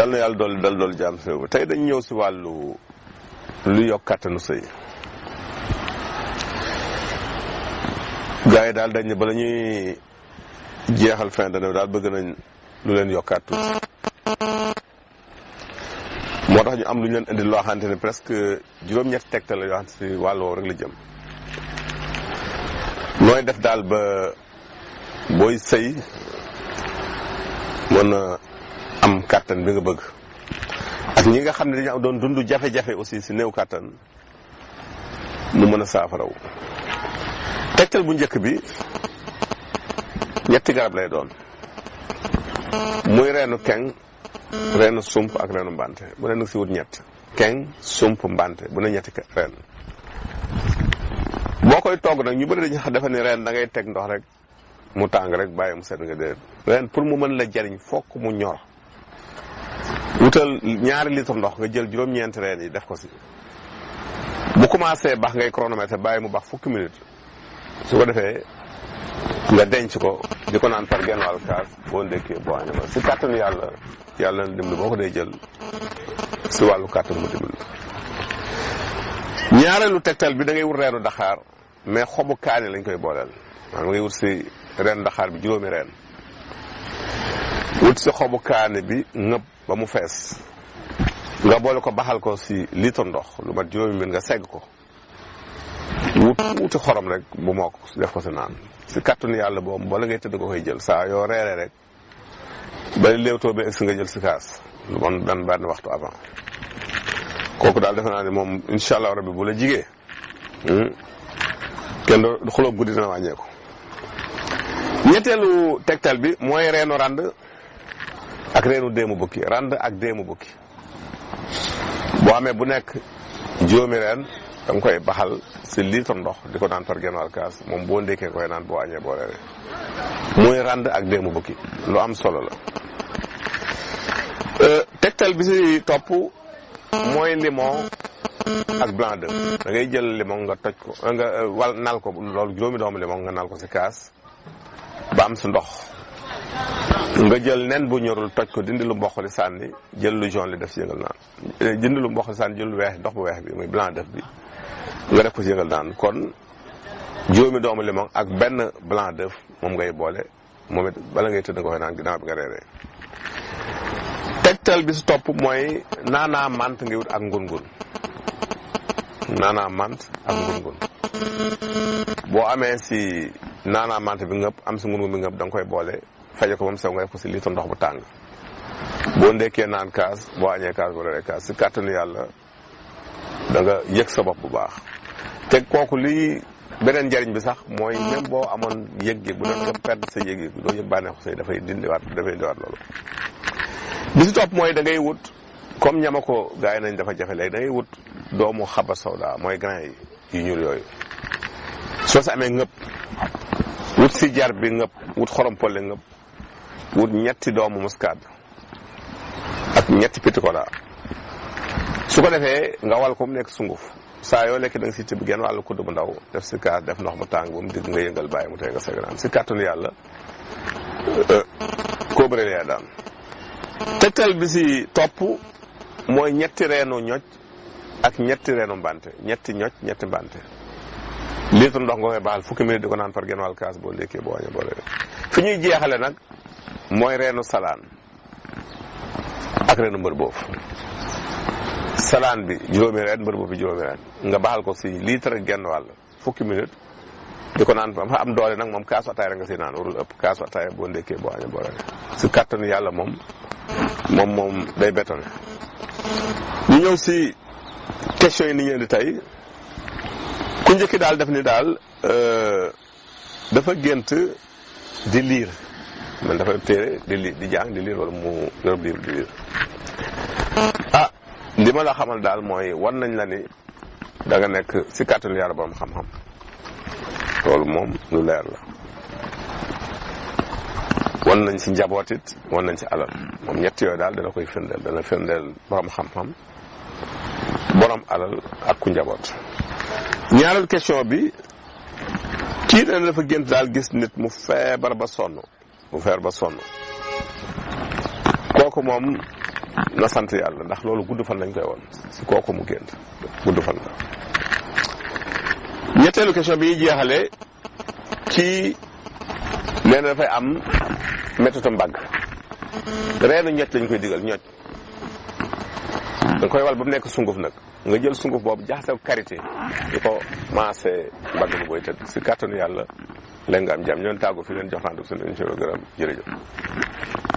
yàlla na yàlla dool jàmm si réew tey dañ ñëw si wàllu lu yokk kàttanu sëy. gars yi daal dañ ne bala ñuy jeexal fin d'année daal bëgg nañ lu leen yokkaat tuuti moo tax ñu am lu ñu leen indil loo xamante ne presque juróom-ñetti tegtal la yoo xam si wàll woowu rek la jëm. nooy def daal ba booy sëy mën a am kàttan bi nga bëgg ak ñi nga xam ne dañu doon dund jafe-jafe aussi si néew kàttan mu mën a saafaraw. tegtal bu njëkk bi ñetti garab lay doon muy reenu keng reenu sump ak reenu mbante bu ne nag si wut ñett keng sump mbante bu ne ñetti reen boo koy togg nag ñu bëri dañu xam dafa ne reen da ngay teg ndox rek mu tàng rek bàyyi mu sedd nga déedéet reen pour mu mën la jariñ fokk mu ñor wutal 2 litre ndox nga jël juróom-ñeenti reen yi def ko si bu commencé bax ngay chronomètre bàyyi mu bax fukki minute su ko defee nga denc ko di ko naan par genn wàll kaas boo ndékkee boo añee ba si kàttanu yàlla na dimbali boo ko dee jël si wàllu kàttan mu dimbali. ñaareelu tegtal bi da ngay wut reenu daxaar mais xobu kaani lañ koy booleel maanaam ngay wut si reenu daxaar bi 5 reen wut si xobu kaani bi ngëb ba mu fees nga boole ko baxal ko si litre ndox lu mat 5 minutes nga segg ko wuti xorom rek bu mokk def ko si naan si kàttanu yàlla boobu bala ngay tëdd ko koy jël saa yoo reeree rek ba léewtoo ba egsi nga jël si kaas lu bon benn waxtu avant kooku daal defe naa ne moom incha allah rabbi bu la jigee kenn du xulóob guddi dina wàññeeku. ñetteelu tegtal bi mooy reenu rand ak reenu déemu bukki rand ak déemu bukki boo amee bu nekk 5 reen da nga koy baxal si litre ndox di ko naan par genn wàll kaas moom boo ndékkee koy naan boo añee boo reeree muy rand ak déemu bukki lu am solo la. tegtal bi si topp mooy limon ak blanc d'œuf da ngay jël limon nga toj ko nga nal ko loolu 5 doomu limon nga nal ko si kaas ba am si ndox nga jël nen bu ñorul toj ko dindi lu mboq li sànni jël lu jaune li def si yëngal naan dindi lu mboq li sànni jël lu weex ndox bu weex bi muy blanc d'œuf bi nga def ko si yëngal naan kon 5 doomu limon ak benn blanc d'œuf moom ngay boole moom it bala ngay tëdd nga koy naan ginnaaw bi nga reeree. tegtal bi si topp mooy naanaa mant ngay wut ak ngun-ngun naanaa mant ak ngun-ngun boo amee si naanaa mant bi ngëpp am si ngun-ngun bi ngëpp da nga koy boole faje ko ba mu sew nga def ko si litre ndox bu tàng boo ndekkee naan kaas boo añee kaas boo reeree kaas si kàttanu yàlla da nga yëg sa bopp bu baax. te kooku lii beneen njariñ bi sax mooy même boo amoon yëg-yëg bu doon nga perdre sa yëg-yëg bi doo yëg bànneexu say dafay dindiwaat loolu. bi si topp mooy da ngay wut comme ñama ko gars yi nañ dafa jafe léegi da ngay wut doomu xaba sawda mooy grain yi ñuul yooyu soo si amee ngëpp wut si jar bi ngëpp wut xorom polle ngëpp wut 2 doomu muscade ak 2 petit cola su ko defee nga wal ko mu nekk sunguf saa yoo lekk da nga si tibb genn wàllu kudd bu ndaw def si kaas def ndox mu tàng ba mu digg nga yëngal bàyyi mu tey nga seg naan si kàttanu yàlla koo bëre yaa daan. tegtal bi si topp mooy 2 reenu ñoj ak 2 reenu mbante 2 ñoj 2 mbante litre ndox nga koy baxal fukki minute di ko naan par genn wàll kaas boo ndékkee boo wañee boo reeree. fi ñuy jeexale nag mooy reenu salaan ak reenu mbër boofu salaan bi 5 reen mbër boobu 5 reen nga baxal ko si litre ak genn wàll fukki minute di ko naan ba am doole nag moom kaasu ataaya nga si naan warul ëpp kaasu ataaya boo ndékkee boo wañee boo reeree si kàttanu yàlla moom day bétonné. ñu ñëw si question yi ni ñu indi tey ku njëkki daal def ni daal dafa gént di liir man dafa téere di jàng di liir wala mu yor livre di liir li ma la xamal daal mooy wan nañ la ni da nga nekk si kàttanu yàlla borom xam-xam loolu moom lu leer la. wan nañ ci njaboot it wan nañ ci alal moom 3 yooyu daal dana koy firndeel dana firndeel borom xam-xam borom alal ak ku njaboot. ñaareel question bi kii dana dafa gént daal gis nit mu feebar ba sonn kooku moom na sant yàlla ndax loolu gudd fan lañ koy woon si kooku mu gént gudd fan la. ñetteelu question bi ñuy jeexale ci nee na dafay am méttitu mbagg reenu ñocc lañ koy digal ñocc da koy wal ba mu nekk sunguf nag nga jël sunguf boobu jaxase ko karité di ko maasee mbagg bi booy tëdd si kàttanu yàlla leen nga am jàmm ñoon tàggu fi leen jox rendez-vous suñu émission gërëm jërëjëf